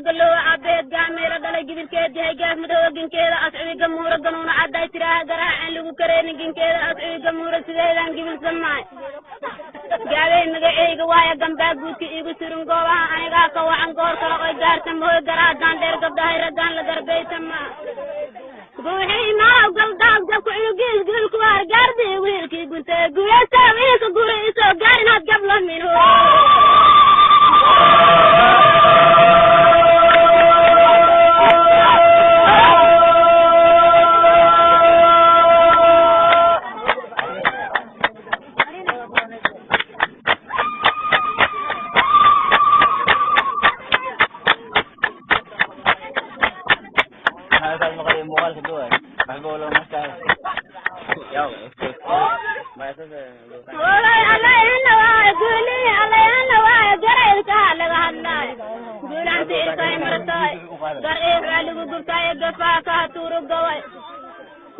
Galowa aabeed gacmeela dhalay gibilkeed yahay gaaf madooga ginkeeda ascubi gamuura ganuuna cadday tiraaha garaacaan lagu kareynin ginkeeda ascubi gamuura sideedaan gibilsan mahay gaabey magaceyga waaya gambaa guudka iigu surun goobaha anigaa ka wacan goor kale oy gaarta mahoy garaadaan dheer gabdhahay raggaan la garbaysa maa guuxii maalow galdaas gabka cunugiis gibilku waar gaardii wiilkii guntay guulaysaa wiilka guri isoo gaar inaad gabla minhu.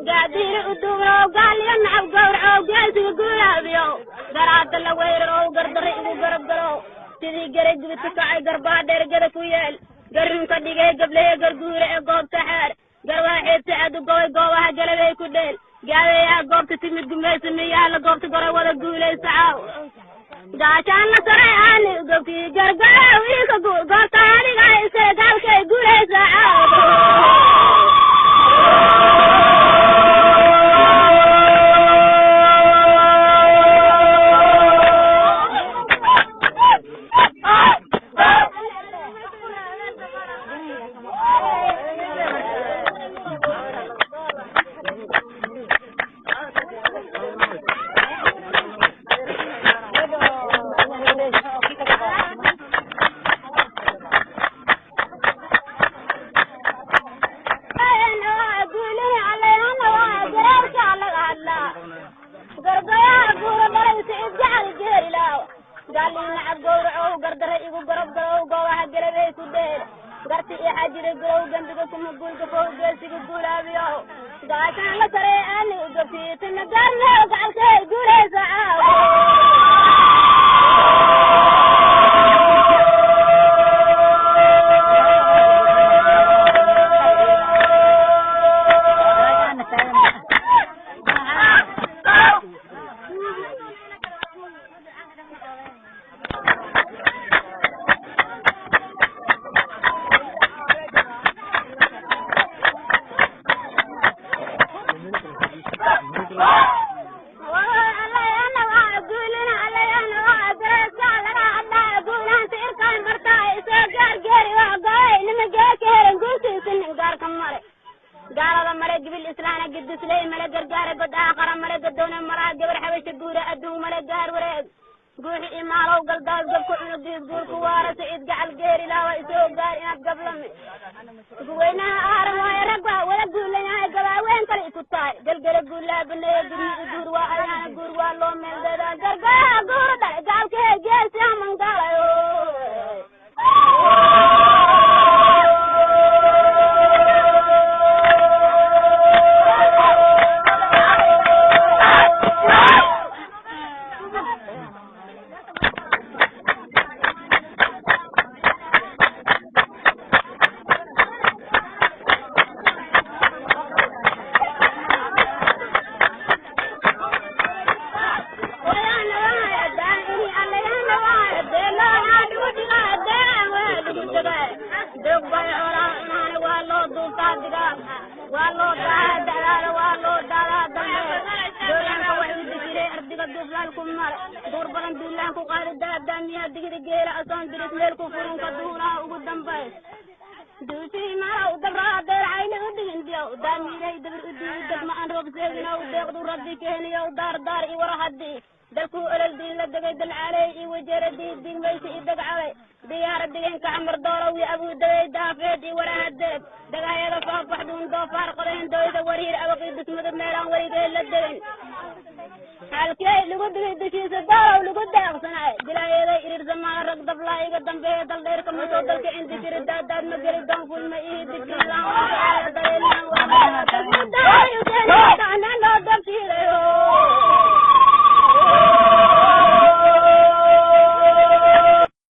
Gaadiir uduuro gaaliya nacab gowraco geesiga guulaabiyo garaada la weeraro gardare igu garab galo sidii garay gubita kacay garbaha dheergada ku yeel garunka dhigay gablehe garguure ee goobta xeer garwaa xeebta aad u gobay goobaha galabey ku dheel gaabeeyaa goobta timid gumaysa miyaa la goobta goray wada guulaysa caaw gaashaan la saray aani gobkii gargaraw iika goobta aniga isee gaalkay guulaysa caaw.